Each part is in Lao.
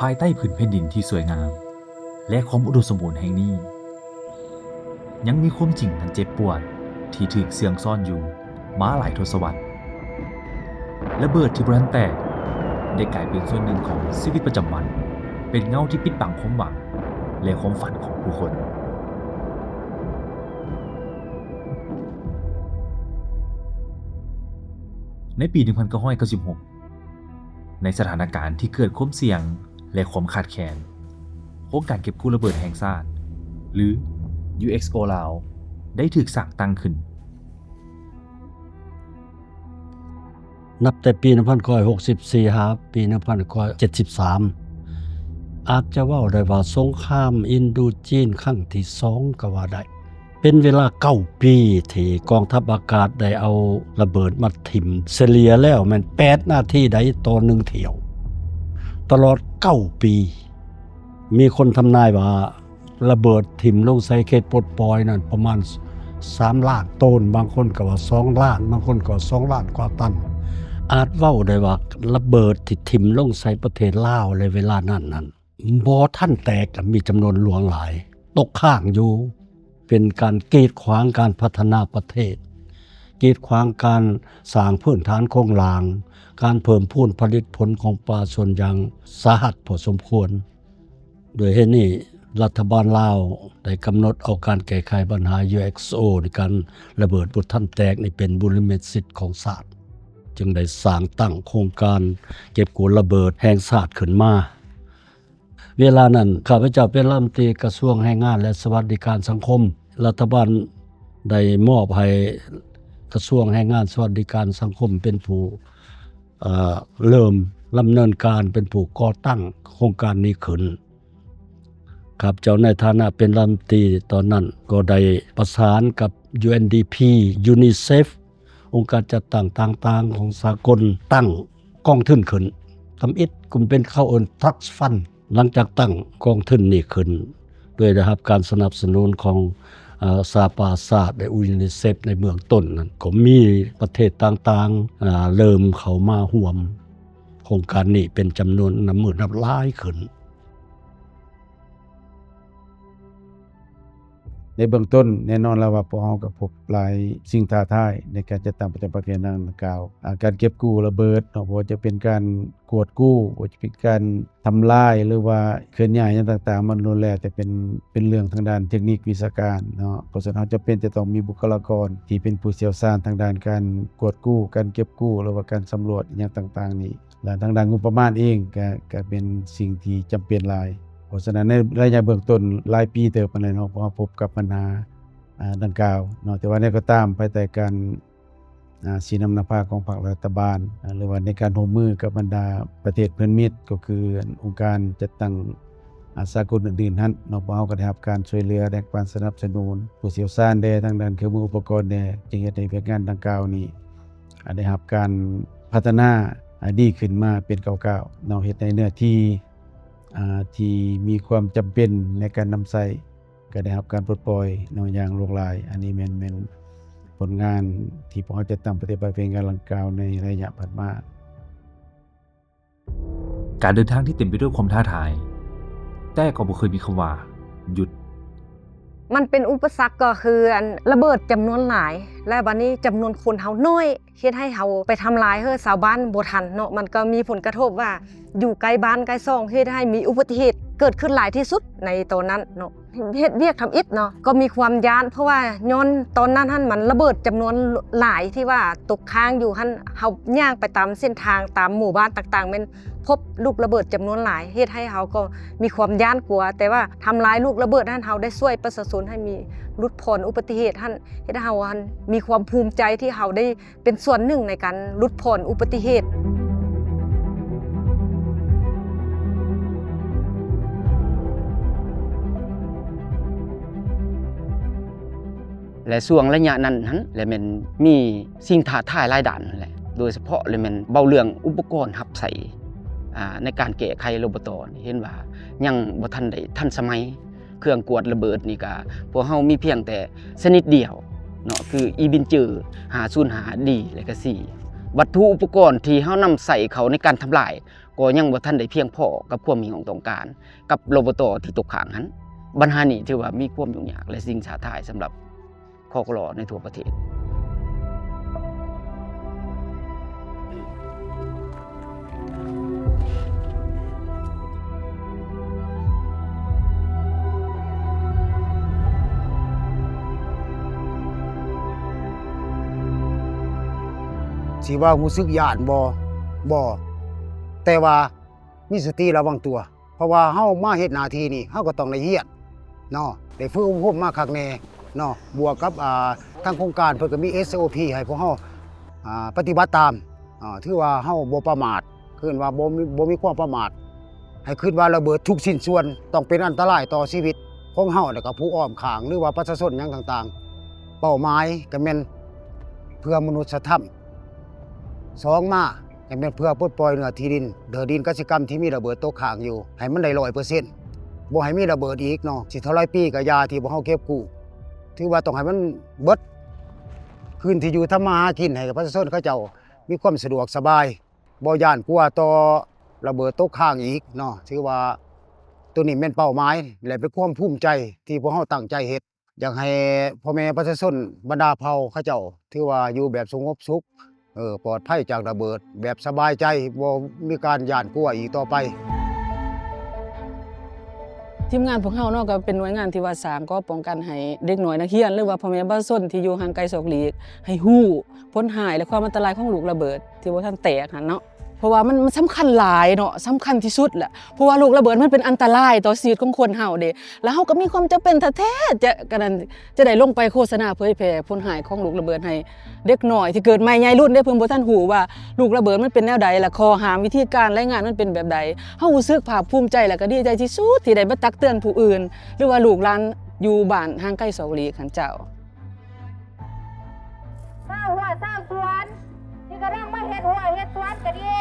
ພາຍໃຕ້ຜືນແຜ່ນດິນທີ່ສວຍງາມ ແລະ ຄວາມອຸດົມສົມບູນແຫ່ງນີ້ ຍັງມີຄວາມຈິງອັນເຈັບປວດທີ່ຖືກເຊື່ອງຊ້ອນຢູ່ມາຫຼາຍທົດສະວັດ. ລະເບີດທີ່ບໍ່ທັນແຕກ ໄດ້ກາຍເປັນສ່ວນໜຶ່ງຂອງຊີວິດປະຈຳວັນ, ເປັນເງົາທີ່ປິດບັງຄວາມຫວັງ ແລະ ຄວາມຝັນຂອງຜູ້ຄົນ. ໃນປີໜຶ່ງພັນເກົ້າຮ້ອຍເກົ້າສິບຫົກ ໃນສະຖານະການທີ່ເກີດຄວາມສ່ຽງ ແລະ ຄວາມຂາດແຄນ, ໂຄງການເກັບກູ້ລະເບີດແຫ່ງຊາດ ຫຼື ຢູເອັກໂອ ລາວ ໄດ້ຖືກສ້າງຕັ້ງຂຶ້ນ. ນັບແຕ່ປີໜຶ່ງພັນເກົ້າຮ້ອຍຫົກສິບສີ່ ຫາປີໜຶ່ງພັນເກົ້າຮ້ອຍເຈັດສິບສາມ ອາດຈະເວົ້າໄດ້ວ່າສົງຄາມອິນໂດຈີນຄັ້ງທີສອງກໍວ່າໄດ້. ເປັນເວລາເກົ້າປີທີ່ກອງທັບອາກາດໄດ້ເອົາລະເບີດມາຖິ້ມ, ສະເລ່ຍແລ້ວແມ່ນແປດນາທີໃດຕໍ່ໜຶ່ງຖ້ຽວ ຕະຫຼອດເກົ້າປີ. ມີຄົນທຳນາຍວ່າລະເບີດຖິ້ມລົງໃສ່ເຂດປົດປ່ອຍນັ້ນປະມານສາມລ້ານໂຕນ, ບາງຄົນກໍວ່າສອງລ້ານ, ບາງຄົນກໍສອງລ້ານກວ່າຕັນ. ອາດເວົ້າໄດ້ວ່າລະເບີດທີ່ຖິ້ມລົງໃສ່ປະເທດລາວໃນເວລານັ້ນນັ້ນ ບໍ່ທັນແຕກ ກໍມີຈຳນວນຫຼວງຫຼາຍ ຕົກຄ້າງຢູ່ ເປັນການກີດຂວາງການພັດທະນາປະເທດ, ກີດຂວາງການສ້າງພື້ນຖານໂຄງລ່າງ, ການເພີ່ມພູນຜະລິດຜົນຂອງປະຊາຊົນຢ່າງສາຫັດພໍສົມຄວນ. ດ້ວຍເຫດນີ້, ລັດຖະບານລາວໄດ້ກຳນົດເອົາການແກ້ໄຂບັນຫາ ຢູເອັກໂອ ໃນການລະເບີດບໍ່ທັນແຕກນີ້ເປັນບຸລິມະສິດຂອງຊາດ, ຈຶ່ງໄດ້ສ້າງຕັ້ງໂຄງການເກັບກູ້ລະເບີດແຫ່ງຊາດຂຶ້ນມາ. ເວລານັ້ນ ຂ້າພະເຈົ້າເປັນລັດຖະມົນຕີກະຊວງແຮງງານ ແລະ ສະຫວັດດີການສັງຄົມ. ລັດຖະບານໄດ້ມອບໃຫ້ກະຊວງແຮງງານ ສະຫວັດດີການສັງຄົມເປັນຜູ້ ເອີ ເລີ່ມດຳເນີນການ ເປັນຜູ້ກໍ່ຕັ້ງໂຄງການນີ້ຂຶ້ນ. ຂ້າພະເຈົ້າໃນຖານະເປັນລັດຖະມົນຕີຕອນນັ້ນ ກໍໄດ້ປະສານກັບ ຢູເອັນດີພີ ຢູນິເຊັບ ອົງການຈັດຕັ້ງຕ່າງໆຂອງສາກົນ ຕັ້ງກອງທຶນຂຶ້ນທຳອິດ, ກໍເປັນເຂົາເອີ້ນ Trust Fund. ຫຼັງຈາກຕັ້ງກອງທຶນນີ້ຂຶ້ນ ໂດຍໄດ້ຮັບການສະໜັບສະໜູນຂອງ ເອີ ສະຫະປະຊາຊາດ ແລະ ຢູນິເຊັບ ໃນເບື້ອງຕົ້ນນັ້ນ, ກໍມີປະເທດຕ່າງໆ ເລີ່ມເຂົ້າມາຮ່ວມໂຄງການນີ້ເປັນຈຳນວນນັບມື້ນັບຫຼາຍຂຶ້ນ. ໃນເບື້ອງຕົ້ນ ແນ່ນອນແລ້ວວ່າພວກເຮົາກໍພົບຫຼາຍສິ່ງທ້າທາຍໃນການຈັດຕັ້ງປະຈຳປະເພນີດັ່ງກ່າວ. ອາ ການເກັບກູ້ລະເບີດເນາະ, ບໍ່ວ່າຈະເປັນການກວດກູ້, ບໍ່ວ່າຈະເປັນການທຳລາຍ ຫຼືວ່າເຄື່ອນຍ້າຍຫຍັງຕ່າງໆ, ມັນລ້ວນແລ້ວແຕ່ເປັນ ເປັນເລື່ອງທາງດ້ານເທັກນິກວິຊາການເນາະ. ເພາະສະນັ້ນ ເຮົາຈຳເປັນຈະຕ້ອງມີບຸກຄະລາກອນທີ່ເປັນຜູ້ຊ່ຽວຊານທາງດ້ານການກວດກູ້, ການເກັບກູ້ ຫຼືວ່າການສຳຫຼວດຫຍັງຕ່າງໆນີ້. ແລະ ທາງດ້ານງົບປະມານເອງ ກະ ກະເປັນສິ່ງທີ່ຈຳເປັນຫຼາຍ. ເພາະສະນັ້ນ ໃນໄລຍະເບື້ອງຕົ້ນຫຼາຍປີເຕີບຫັ້ນແຫຼະເນາະ, ເຮົາພົບກັບບັນຫາ ອາ ດັ່ງກ່າວເນາະ. ແຕ່ວ່າແນວໃດກໍຕາມ, ພາຍໃຕ້ການ ອາ ຊີ້ນຳນຳພາຂອງພັກ ແລະ ລັດຖະບານ ອາ ຫຼືວ່າໃນການຮ່ວມມືກັບບັນດາປະເທດເພື່ອນມິດ ກໍຄືອົງການຈັດຕັ້ງ ອາ ສາກົນອື່ນໆຫັ້ນເນາະ, ພວກເຮົາກໍໄດ້ຮັບການຊ່ວຍເຫຼືອ ແລະ ການສະໜັບສະໜູນ ຜູ້ຊ່ຽວຊານແດ່ ທາງດ້ານເຄື່ອງມືອຸປະກອນແດ່ ຈຶ່ງເຮັດໃຫ້ວຽກງານດັ່ງກ່າວນີ້ ອາ ໄດ້ຮັບການພັດທະນາ ອາ ດີຂຶ້ນມາເປັນກ້າວໆເນາະ, ເຮັດໃຫ້ເນື້ອທີ່ ອາ ທີ່ມີຄວາມຈຳເປັນໃນການນຳໃຊ້ ກໍໄດ້ຮັບການປົດປ່ອຍເນາະ ຢ່າງຫຼວງຫຼາຍ. ອັນນີ້ແມ່ນ ແມ່ນຜົນງານທີ່ພວກເຮົາຈັດຕັ້ງປະຕິບັດວຽກງານດັ່ງກ່າວໃນໄລຍະຜ່ານມາ. ການເດີນທາງທີ່ເຕັມໄປດ້ວຍຄວາມທ້າທາຍ, ແຕ່ກໍບໍ່ເຄີຍມີຄຳວ່າຢຸດ. ມັນເປັນອຸປະສັກກໍຄື ອັນ ລະເບີດຈຳນວນຫຼາຍ ແລະ ບາດນີ້ຈຳນວນຄົນເຮົາໜ້ອຍ ເຮັດໃຫ້ເຮົາໄປທຳລາຍໃຫ້ຊາວບ້ານບໍ່ທັນເນາະ. ມັນກໍມີຜົນກະທົບວ່າ ຢູ່ໃກ້ບ້ານໃກ້ຊ່ອງ ເຮັດໃຫ້ມີອຸບັດຕິເຫດເກີດຂຶ້ນຫຼາຍທີ່ສຸດໃນຕອນນັ້ນເນາະ. ເຮັດວຽກທຳອິດເນາະ ກໍມີຄວາມຢ້ານ ເພາະວ່າຍ້ອນຕອນນັ້ນຫັ້ນ ມັນລະເບີດຈຳນວນຫຼາຍທີ່ວ່າຕົກຄ້າງຢູ່ຫັ້ນ. ເຮົາຍ່າງໄປຕາມເສັ້ນທາງ ຕາມໝູ່ບ້ານຕ່າງໆ ແມ່ນພົບລູກລະເບີດຈຳນວນຫຼາຍ ເຮັດໃຫ້ເຮົາກໍມີຄວາມຢ້ານກົວ, ແຕ່ວ່າທຳລາຍລູກລະເບີດຫັ້ນ ເຮົາໄດ້ຊ່ວຍປະຊາຊົນໃຫ້ມີຫຼຸດຜ່ອນອຸບັດຕິເຫດຫັ້ນ ເຮັດໃຫ້ເຮົາຫັ້ນມີຄວາມພູມໃຈທີ່ເຮົາໄດ້ ເປັນສ່ວນໜຶ່ງໃນການຫຼຸດຜ່ອນອຸບັດຕິເຫດ. ແລະ ຊ່ວງໄລຍະນັ້ນຫັ້ນແຫຼະ ແມ່ນມີສິ່ງທ້າທາຍຫຼາຍດ້ານຫັ້ນແຫຼະ, ໂດຍສະເພາະແລ້ວແມ່ນເວົ້າເລື່ອງອຸປະກອນຮັບໃຊ້ ອາ ໃນການແກ້ໄຂລະບົບ ເຫັນວ່າຍັງບໍ່ທັນໄດ້ທັນສະໄໝ. ເຄື່ອງກວດລະເບີດນີ້ກະ ພວກເຮົາມີພຽງແຕ່ຊະນິດດຽວເນາະ ຄືອີບິນເຈີ ຫ້າສູນຫ້າ ດີ ແລະກະ ຊີ ວັດຖຸອຸປະກອນທີ່ເຮົານຳໃຊ້ເຂົ້າໃນການທຳລາຍ ກໍຍັງບໍ່ທັນໄດ້ພຽງພໍກັບຄວາມມີຫ້ອງຕ້ອງການ ກັບ ລບຕ ທີ່ຕົກຄ້າງຫັ້ນ. ບັນຫານີ້ຖືວ່າມີຄວາມຫຍຸ້ງຍາກ ແລະ ສິ່ງທ້າທາຍສຳລັບ ຄກລ ໃນທົ່ວປະເທດ. ຊິວ່າຮູ້ສຶກຢ້ານບໍ່? ບໍ່. ແຕ່ວ່າມີສະຕິລະວັງຕົວ. ເພາະວ່າເຮົາມາເຮັດໜ້າທີ່ນີ້ ເຮົາກໍຕ້ອງໄດ້ຮຽນເນາະ ໄດ້ຝຶກອົບຮົມມາຄັກແນ່ເນາະ ບວກກັບ ອ່າ ທາງໂຄງການເພິ່ນກໍມີ ເອສໂອພີ ໃຫ້ພວກເຮົາ ອ່າ ປະຕິບັດຕາມ. ອ່າ ຖືວ່າເຮົາບໍ່ປະໝາດ ຄືວ່າບໍ່ມີ ບໍ່ມີຄວາມປະໝາດ ໃຫ້ຄິດວ່າລະເບີດທຸກຊິ້ນສ່ວນຕ້ອງເປັນອັນຕະລາຍຕໍ່ຊີວິດຂອງເຮົາ ແລ້ວກໍຜູ້ອ້ອມຂ້າງ ຫຼືວ່າປະຊາຊົນຫຍັງຕ່າງໆ. ເປົ້າໝາຍກໍແມ່ນເພື່ອມະນຸດສະທຳ. ສອງມາ ກໍແມ່ນເພື່ອປົດປ່ອຍເນື້ອທີ່ດິນ ເດີ່ນດິນກະສິກຳທີ່ມີລະເບີດຕົກຄ້າງຢູ່ ໃຫ້ມັນໄດ້ຮ້ອຍເປີເຊັນ ບໍ່ໃຫ້ມີລະເບີດອີກເນາະ. ຊິເທົ່າຫຼາຍປີກໍຢ່າທີ່ພວກເຮົາເກັບກູ້ ຖືວ່າຕ້ອງໃຫ້ມັນເບິດ ຄືນທີ່ຢູ່ທຳມາຫາກິນ ໃຫ້ປະຊາຊົນເຂົາເຈົ້າມີຄວາມສະດວກສະບາຍ ບໍ່ຢ້ານກົວຕໍ່ລະເບີດຕົກຄ້າງອີກເນາະ. ຖືວ່າໂຕນີ້ແມ່ນເປົ້າໝາຍ ແລະ ເປັນຄວາມພູມໃຈທີ່ພວກເຮົາຕັ້ງໃຈເຮັດ. ຢາກໃຫ້ພໍ່ແມ່ປະຊາຊົນບັນດາເຜົ່າເຂົາເຈົ້າ ຖືວ່າຢູ່ແບບສະຫງົບສຸກ ເອີ ປອດໄພຈາກລະເບີດ ແບບສະບາຍໃຈ ບໍ່ມີການຢ້ານກົວອີກຕໍ່ໄປ. ທີມງານພວກເຮົາເນາະ ກໍເປັນໜ່ວຍງານທີ່ວ່າສ້າງກໍປ້ອງກັນໃຫ້ເດັກນ້ອຍນັກຮຽນ ຫຼືວ່າພໍ່ແມ່ປະຊາຊົນທີ່ຢູ່ຫ່າງໄກສອກຫຼີກ ໃຫ້ຮູ້ຜົນຮ້າຍ ແລະ ຄວາມອັນຕະລາຍຂອງລູກລະເບີດ ທີ່ບໍ່ທັນແຕກຫັ້ນເນາະ ເພາະວ່າມັນ ມັນສຳຄັນຫຼາຍເນາະ ສຳຄັນທີ່ສຸດແຫຼະ ເພາະວ່າລູກລະເບີດມັນເປັນອັນຕະລາຍຕໍ່ຊີວິດຂອງຄົນເຮົາເດ້ ແລ້ວເຮົາກໍມີຄວາມຈຳເປັນແທ້ໆ ຈະ ກະນັ້ນ ຈະໄດ້ລົງໄປໂຄສະນາເຜີຍແຜ່ຜົນຮ້າຍຂອງລູກລະເບີດ ໃຫ້ເດັກນ້ອຍທີ່ເກີດໃໝ່ໃຫຍ່ລຸນເດ້ ເພິ່ນບໍ່ທັນຮູ້ວ່າລູກລະເບີດມັນເປັນແນວໃດ ແລະ ຂໍ້ຫ້າມ ວິທີການລາຍງານມັນເປັນແບບໃດ. ເຮົາຮູ້ສຶກພາກພູມໃຈ ແລະ ກໍດີໃຈທີ່ສຸດທີ່ໄດ້ມາຕັກເຕືອນຜູ້ອື່ນ ຫຼືວ່າລູກຫຼານຢູ່ບ້ານຫ່າງໄກສອກຫຼີກຫັ້ນເຈົ້າ. ຊາວໄຮ່ຊາວສວນທີ່ກຳລັງມາເຮັດໄຮ່ເຮັດສວນກໍດີ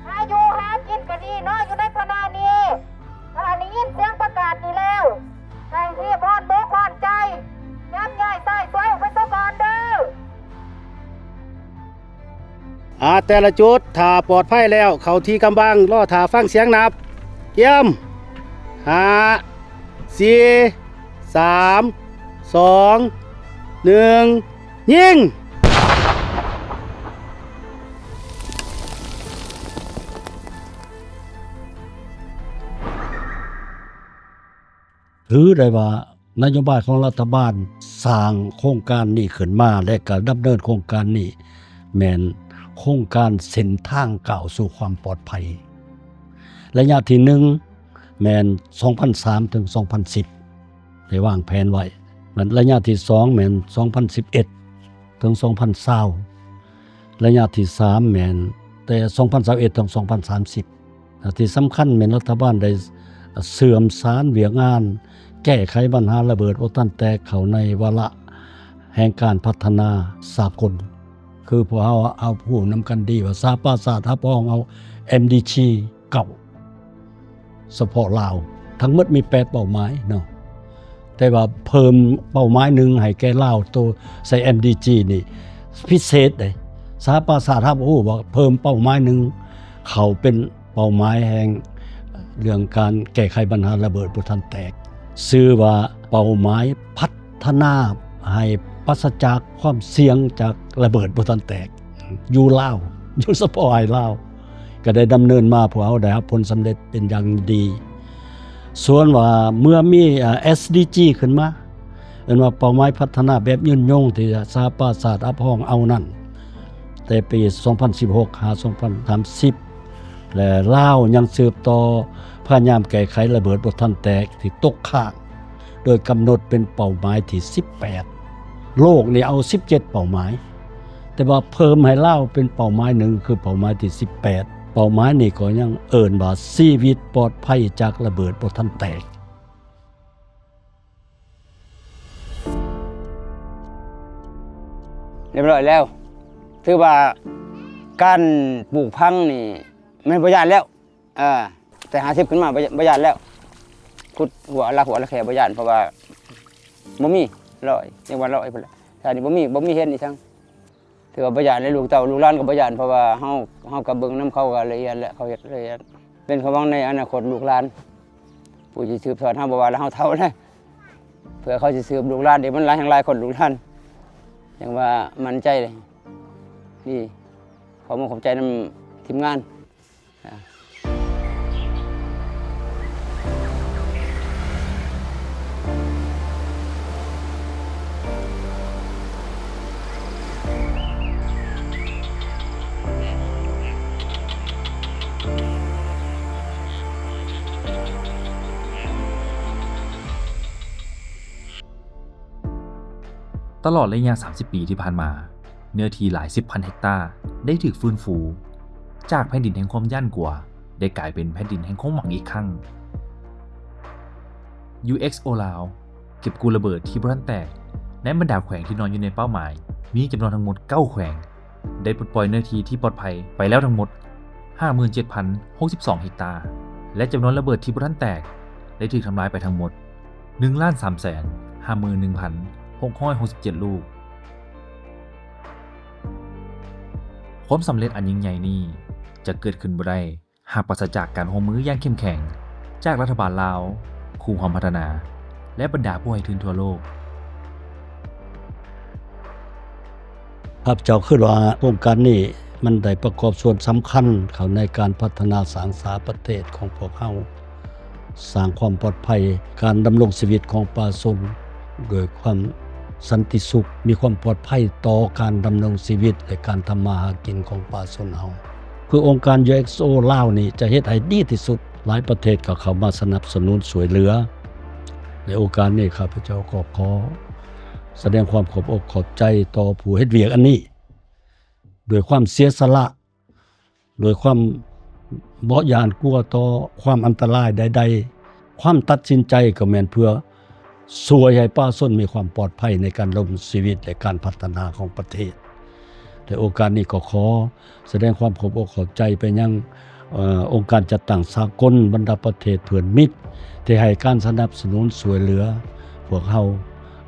ຫາຢູ່ຫາກິນກໍດີເນາະ ຢູ່ໃນຂະນະນີ້ ຖ້າໄດ້ຍິນສຽງປະກາດນີ້ແລ້ວ ໃຫ້ຮີບຮ້ອນອົກຮ້ອນໃຈ ຍັບຍ້າຍຊາຍຊວຍອອກໄປສາກ່ອນເດີ້. ອາ ແຕ່ລະຈຸດ ຖ້າປອດໄພແລ້ວ ເຂົ້າທີ່ກຳບັງ ລໍຖ້າຟັງສຽງນັບ. ກຽມ ຫ້າ ສີ່ ສາມ ສອງ ໜຶ່ງ ຍິງ! ຖືໄດ້ວ່ານະໂຍບາຍຂອງລັດຖະບານສ້າງໂຄງການນີ້ຂຶ້ນມາ ແລະ ກະດຳເນີນໂຄງການນີ້ ແມ່ນໂຄງການເສັ້ນທາງກ້າວສູ່ຄວາມປອດໄພ ໄລຍະທີໜຶ່ງ ແມ່ນສອງພັນສາມເຖິງສອງພັນສິບ ໄດ້ວາງແຜນໄວ້ ແມ່ນໄລຍະທີສອງ ແມ່ນສອງພັນສິບເອັດເຖິງສອງພັນຊາວ ໄລຍະທີສາມ ແມ່ນແຕ່ສອງພັນຊາວເອັດເຖິງສອງພັນສາມສິບ ແລະ ທີ່ສຳຄັນແມ່ນລັດຖະບານໄດ້ເຊື່ອມສານວຽກງານແກ້ໄຂບັນຫາລະເບີດບໍ່ທັນແຕກເຂົ້າໃນວາລະແຫ່ງການພັດທະນາສາກົນ ຄືພວກເຮົາເຮົາຮູ້ນຳກັນດີວ່າສະຫະປະຊາຊາດຮັບຮອງເອົາ ເອັມດີຈີ ເກົ້າ ສະເພາະລາວ ທັງໝົດມີແປດເປົ້າໝາຍເນາະ ແຕ່ວ່າເພີ່ມເປົ້າໝາຍໜຶ່ງໃຫ້ແກ່ລາວ ໂຕໃສ່ ເອັມດີຈີ ນີ້ພິເສດເດ້ ສະຫະປະຊາຊາດຮັບຮູ້ວ່າເພີ່ມເປົ້າໝາຍໜຶ່ງເຂົ້າເປັນເປົ້າໝາຍແຫ່ງເລື່ອງການແກ້ໄຂບັນຫາລະເບີດບໍ່ທັນແຕກ ຊື່ວ່າເປົ້າໝາຍພັດທະນາໃຫ້ປາສະຈາກຄວາມສ່ຽງຈາກລະເບີດບໍ່ທັນແຕກ ຢູ່ລາວ ຢູ່ສະເພາະໃຫ້ລາວ ກໍໄດ້ດຳເນີນມາ ພວກເຮົາໄດ້ຮັບຜົນສຳເລັດເປັນຢ່າງດີ. ສ່ວນວ່າເມື່ອມີ ເອີ ເອສດີຈີ ຂຶ້ນມາ ເອີ້ນວ່າເປົ້າໝາຍພັດທະນາແບບຍືນຍົງ ທີ່ສະຫະປະຊາຊາດຮັບຮອງເອົານັ້ນ ແຕ່ປີສອງພັນສິບຫົກ ຫາ ສອງພັນສາມສິບ ແລະ ລາວຍັງສືບຕໍ່ພະຍາຍາມແກ້ໄຂລະເບີດບໍ່ທັນແຕກທີ່ຕົກຄ້າງ ໂດຍກຳນົດເປັນເປົ້າໝາຍທີສິບແປດ ໂລກນີ້ເອົາສິບເຈັດເປົ້າໝາຍ ແຕ່ວ່າເພີ່ມໃຫ້ລາວເປັນເປົ້າໝາຍໜຶ່ງ ຄືເປົ້າໝາຍທີສິບແປດ ເປົ້າໝາຍນີ້ກໍຍັງເອີ້ນວ່າຊີວິດປອດໄພຈາກລະເບີດບໍ່ທັນແຕກ. ຮຽບຮ້ອຍແລ້ວ ຖືວ່າການປູກຝັງນີ້ແມ່ນບໍ່ຢ້ານແລ້ວ. ເອີ ແຕ່ຫ້າສິບຂຶ້ນມາບໍ່ ບໍ່ຢ້ານແລ້ວ ຂຸດຫົວລາກຫົວລາກແຄບໍ່ຢ້ານ ເພາະວ່າບໍ່ມີລອຍ ຍັງວ່າລອຍພຸ້ນລະ ແຖວນີ້ບໍ່ມີ ບໍ່ມີເຫັນອີ່ສັງ. ຖືວ່າບໍ່ຢ້ານເລີຍ ລູກເຕົ້າລູກຫຼານກໍບໍ່ຢ້ານ ເພາະວ່າເຮົາ ເຮົາກໍເບິ່ງນຳເຂົາກໍລະອຽດແຫຼະ ເຂົາເຮັດລະອຽດ ເປັນຄວາມຫວັງໃນອະນາຄົດລູກຫຼານ ຜູ້ທີ່ສືບທອດເຮົາ ເພາະວ່າເຮົາເຖົ້າແລ້ວ ເພື່ອເຂົາຊິສືບລູກຫຼານອີກ ມັນຫຼາຍແຮ່ງຫຼາຍຄົນລູກຫຼານ ຈັ່ງວ່າໝັ້ນໃຈເລີຍ ດີ ຂໍຂອບອົກຂອບໃຈນຳທີມງານ. ຕະຫຼອດໄລຍະສາມສິບປີທີ່ຜ່ານມາ, ເນື້ອທີ່ຫຼາຍສິບພັນເຮັກຕາໄດ້ຖືກຟື້ນຟູ, ຈາກແຜ່ນດິນແຫ່ງຄວາມຢ້ານກົວ ໄດ້ກາຍເປັນແຜ່ນດິນແຫ່ງຄວາມຫວັງອີກຄັ້ງ. ຢູເອັກໂອ ລາວ ເກັບກູ້ລະເບີດທີ່ບໍ່ທັນແຕກ ໃນບັນດາແຂວງທີ່ນອນຢູ່ໃນເປົ້າໝາຍ ມີຈຳນວນທັງໝົດເກົ້າແຂວງ, ໄດ້ປົດປ່ອຍເນື້ອທີ່ທີ່ປອດໄພໄປແລ້ວທັງໝົດ ຫ້າໝື່ນເຈັດພັນຫົກສິບສອງເຮັກຕາ ແລະ ຈຳນວນລະເບີດທີ່ບໍ່ທັນແຕກ ໄດ້ຖືກທຳລາຍໄປທັງໝົດ ໜຶ່ງລ້ານສາມແສນຫ້າໝື່ນໜຶ່ງພັນຫົກຮ້ອຍຫົກສິບເຈັດລູກ. ຄວາມສຳເລັດອັນຍິ່ງໃຫຍ່ນີ້ຈະເກີດຂຶ້ນບໍ່ໄດ້ ຫາກປາສະຈາກການຮ່ວມມືຢ່າງເຂັ້ມແຂງຈາກລັດຖະບານລາວ, ຄູ່ຮ່ວມພັດທະນາ ແລະ ບັນດາຜູ້ໃຫ້ທຶນທົ່ວໂລກ. ຂ້າພະເຈົ້າຄິດວ່າໂຄງການນີ້ມັນໄດ້ປະກອບສ່ວນສຳຄັນເຂົ້າໃນການພັດທະນາສ້າງສາປະເທດຂອງພວກເຮົາ, ສ້າງຄວາມປອດໄພ, ການດຳລົງຊີວິດຂອງປະຊາຊົນດ້ວຍຄວາມສັນຕິສຸກ, ມີຄວາມປອດໄພຕໍ່ການດຳລົງຊີວິດ ແລະ ການທຳມາຫາກິນຂອງປະຊາຊົນເຮົາ. ຄືອົງການ ຢູເອັກໂອ ລາວນີ້ຈະເຮັດໃຫ້ດີທີ່ສຸດ, ຫຼາຍປະເທດກໍເຂົ້າມາສະໜັບສະໜູນຊ່ວຍເຫຼືອ. ໃນໂອກາດນີ້ ຂ້າພະເຈົ້າກໍຂໍສະແດງຄວາມຂອບອົກຂອບໃຈຕໍ່ຜູ້ເຮັດວຽກອັນນີ້ ດ້ວຍຄວາມເສຍສະຫຼະ, ດ້ວຍຄວາມບໍ່ຢ້ານກົວຕໍ່ຄວາມອັນຕະລາຍໃດໆ. ຄວາມຕັດສິນໃຈກໍແມ່ນເພື່ອຊ່ວຍໃຫ້ປະຊາຊົນມີຄວາມປອດໄພໃນການດຳລົງຊີວິດ ແລະ ການພັດທະນາຂອງປະເທດ. ໃນໂອກາດນີ້ກໍຂໍ ສະແດງຄວາມຂອບອົກຂອບໃຈໄປຍັງ ເອີ ອົງການຈັດຕັ້ງສາກົນ, ບັນດາປະເທດເພື່ອນມິດ ທີ່ໃຫ້ການສະໜັບສະໜູນຊ່ວຍເຫຼືອພວກເຮົາ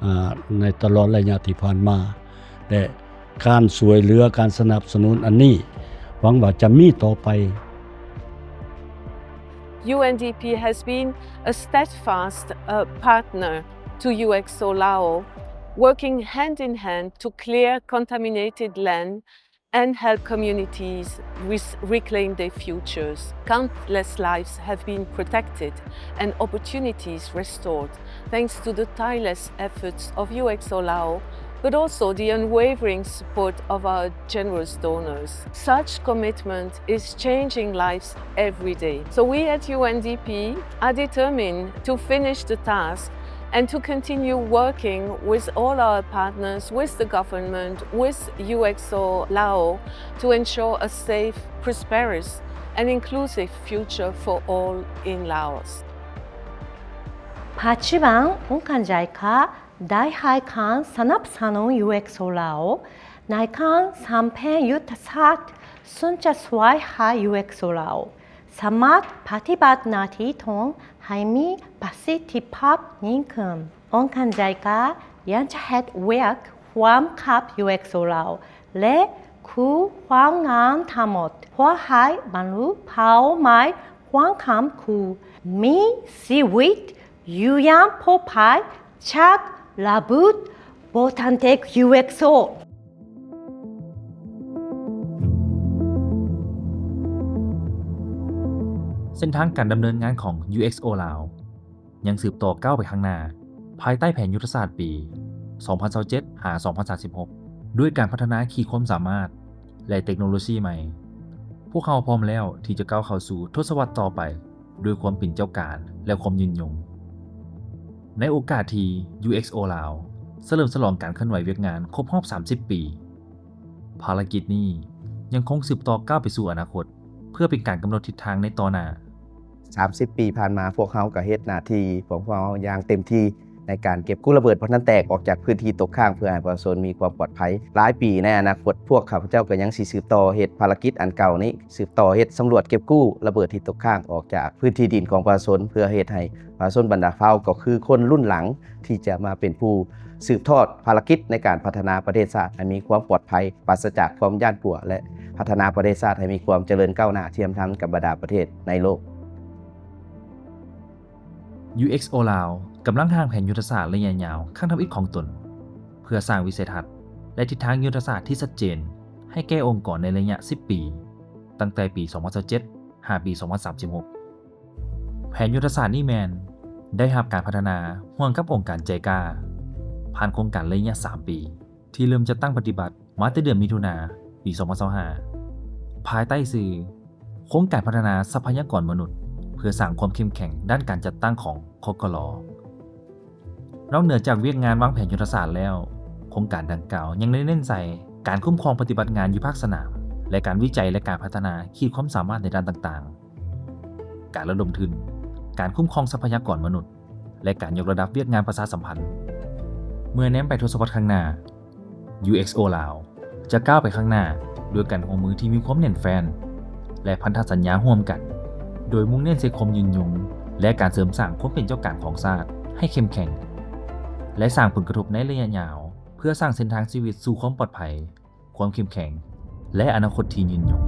ອາ ໃນຕະຫຼອດໄລຍະທີ່ຜ່ານມາ ແລະ ການຊ່ວຍເຫຼືອ, ການສະໜັບສະໜູນອັນນີ້ ຫວັງວ່າຈະມີຕໍ່ໄປ. UNDP has been a steadfast, uh, partner to UXO Lao, working hand in hand to clear contaminated land and help communities re-, reclaim their futures. Countless lives have been protected and opportunities restored thanks to the tireless efforts of UXO Lao, but also the unwavering support of our generous donors. Such commitment is changing lives every day. So we at UNDP are determined to finish the task and to continue working with all our partners, with the government, with UXO Lao, to ensure a safe, prosperous and inclusive future for all in Laos. ປະຈຸບັນ ອົງການ JICA ໄດ້ໃຫ້ການສະໜັບສະໜູນ UXO Lao ໃນການສຳເພັນຍຸດທະສາດ ເຊິ່ງຈະຊ່ວຍໃຫ້ UXO Lao ສາມາດປະຕິບັດໜ້າທີ່ຕົນໃຫ້ມີປະສິດທິພາບຍິ່ງຂຶ້ນ. ອົງການ JICA ຍັງຈະເຮັດວຽກຮ່ວມກັບ UXO Lao ແລະ ຄູ່ຮ່ວມງານທັງໝົດ ເພື່ອໃຫ້ບັນລຸເປົ້າໝາຍຮ່ວມກັນ ຄື ມີຊີວິດຢູ່ຢ່າງປອດໄພຈາກລະເບີດບໍ່ທັນແຕກ UXO. ເສັ້ນທາງການດຳເນີນງານຂອງ UXO Lao ຍັງສືບຕໍ່ກ້າວໄປຂ້າງໜ້າ ພາຍໃຕ້ແຜນຍຸດທະສາດປີ ສອງພັນຊາວເຈັດ ຫາ ສອງພັນສາມສິບຫົກ ດ້ວຍການພັດທະນາຂີດຄວາມສາມາດ ແລະ ເຕັກໂນໂລຊີໃໝ່. ພວກເຮົາພ້ອມແລ້ວທີ່ຈະກ້າວເຂົ້າສູ່ທົດສະວັດຕໍ່ໄປ ດ້ວຍຄວາມເປັນເຈົ້າການ ແລະ ຄວາມຍືນຍົງ. ໃນໂອກາດທີ່ UXO Lao ສະເຫຼີມສະຫຼອງການເຄື່ອນໄຫວວຽກງານຄົບຮອບສາມສິບປີ, ພາລະກິດນີ້ຍັງຄົງສືບຕໍ່ກ້າວໄປສູ່ອະນາຄົດ ເພື່ອເປັນການກຳນົດທິດທາງໃນຕໍ່ໜ້າ. ສາມສິບປີຜ່ານມາ ພວກເຮົາກໍເຮັດໜ້າທີ່ຂອງພວກເຮົາຢ່າງເຕັມທີ່ ໃນການເກັບກູ້ລະເບີດບໍ່ທັນແຕກອອກຈາກພື້ນທີ່ຕົກຄ້າງ ເພື່ອໃຫ້ປະຊາຊົນມີຄວາມປອດໄພ. ຫຼາຍປີໃນອະນາຄົດ, ພວກຂ້າພະເຈົ້າກໍຍັງຊິສືບຕໍ່ເຮັດພາລະກິດອັນເກົ່ານີ້, ສືບຕໍ່ເຮັດສຳຫຼວດເກັບກູ້ລະເບີດທີ່ຕົກຄ້າງອອກຈາກພື້ນທີ່ດິນຂອງປະຊາຊົນ, ເພື່ອເຮັດໃຫ້ປະຊາຊົນບັນດາເຜົ່າ ກໍຄືຄົນລຸ້ນຫຼັງ ທີ່ຈະມາເປັນຜູ້ສືບທອດພາລະກິດໃນການພັດທະນາປະເທດຊາດໃຫ້ມີຄວາມປອດໄພ, ປາສະຈາກຄວາມຢ້ານກົວ ແລະ ພັດທະນາປະເທດຊາດໃຫ້ມີຄວາມຈະເລີນກ້າວໜ້າ ທຽມທັນກັບບັນດາປະເທດໃນໂລກ. ຢູເອັກໂອ ລາວ ກຳລັງຮ່າງແຜນຍຸດທະສາດໄລຍະຍາວຄັ້ງທຳອິດຂອງຕົນ ເພື່ອສ້າງວິໄສທັດ ແລະ ທິດທາງຍຸດທະສາດທີ່ຊັດເຈນໃຫ້ແກ່ອົງກອນໃນໄລຍະສິບປີ, ຕັ້ງແຕ່ປີສອງພັນຊາວເຈັດ ຫາປີສອງພັນສາມສິບຫົກ. ແຜນຍຸດທະສາດນີ້ແມ່ນໄດ້ຮັບການພັດທະນາຮ່ວມກັບອົງການໄຈກາ ຜ່ານໂຄງການໄລຍະສາມປີ ທີ່ເລີ່ມຈັດຕັ້ງປະຕິບັດມາແຕ່ເດືອນມິຖຸນາ ປີສອງພັນຊາວຫ້າ ພາຍໃຕ້ຊື່ ໂຄງການພັດທະນາຊັບພະຍາກອນມະນຸດ ເພື່ອສ້າງຄວາມເຂັ້ມແຂງດ້ານການຈັດຕັ້ງຂອງ ຄກລ. ນອກເໜືອຈາກວຽກງານວາງແຜນຍຸດທະສາດແລ້ວ, ໂຄງການດັ່ງກ່າວຍັງໄດ້ເນັ້ນໃສ່ການຄຸ້ມຄອງປະຕິບັດງານຢູ່ພາກສະໜາມ ແລະ ການວິໄຈ ແລະ ການພັດທະນາຂີດຄວາມສາມາດໃນດ້ານຕ່າງໆ, ການລະດົມທຶນ, ການຄຸ້ມຄອງຊັບພະຍາກອນມະນຸດ ແລະ ການຍົກລະດັບວຽກງານປະຊາສຳພັນ. ເມື່ອແນມໄປທົດສະວັດຂ້າງໜ້າ, ຢູເອັກໂອ ລາວ ຈະກ້າວໄປຂ້າງໜ້າດ້ວຍການຮ່ວມມືທີ່ມີຄວາມແໜ້ນແຟ້ນ ແລະ ພັນທະສັນຍາຮ່ວມກັນ, ໂດຍມຸ່ງເນັ້ນໃສ່ຄວາມຍືນຍົງ ແລະ ການເສີມສ້າງຄວາມເປັນເຈົ້າກາງຂອງຊາດໃຫ້ເຂັ້ມແຂງ ແລະ ສ້າງຜົນກະທົບໃນໄລຍະຍາວ ເພື່ອສ້າງເສັ້ນທາງຊີວິດສູ່ຄວາມປອດໄພ, ຄວາມເຂັ້ມແຂງ ແລະ ອະນາຄົດທີ່ຍືນຍົງ.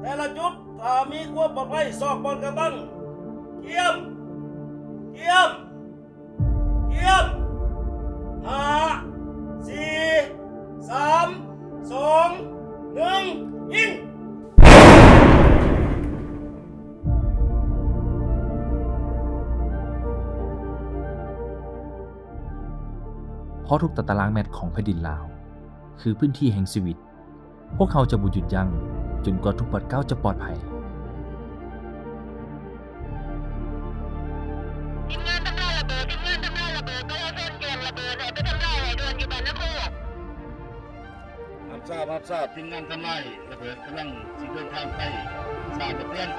ແຕ່ລະຈຸດ ຖ້າມີຄວາມປອດໄພ ຊອກບ່ອນກຳບັງ ກຽມ ກຽມ ກຽມ ຫ້າ ສີ່ ສາມ ສອງ ໜຶ່ງ ຍິງ. ເພາະທຸກຕາຕະລາງແມັດຂອງແຜ່ນດິນລາວ ຄືພື້ນທີ່ແຫ່ງຊີວິດ, ພວກເຮົາຈະບໍ່ຢຸດຢັ້ງຈົນກວ່າທຸກບາດກ້າວຈະປອດໄພ. ທີມງານທຳລາຍລະເບີດ, ທີມງານທຳລາຍລະເບີດ, ປະຊາຊົນແຈ້ງລະເບີດໃຫ້ໄປທຳລາຍໃຫ້ດ່ວນຢູ່ບ້ານນາໂຄກ. ຮັບຊາບ, ຮັບຊາບ, ທີມງານທຳລາຍລະເບີດກຳລັງຊິເດີນທາງໄປສະຖານບັນເທີງ.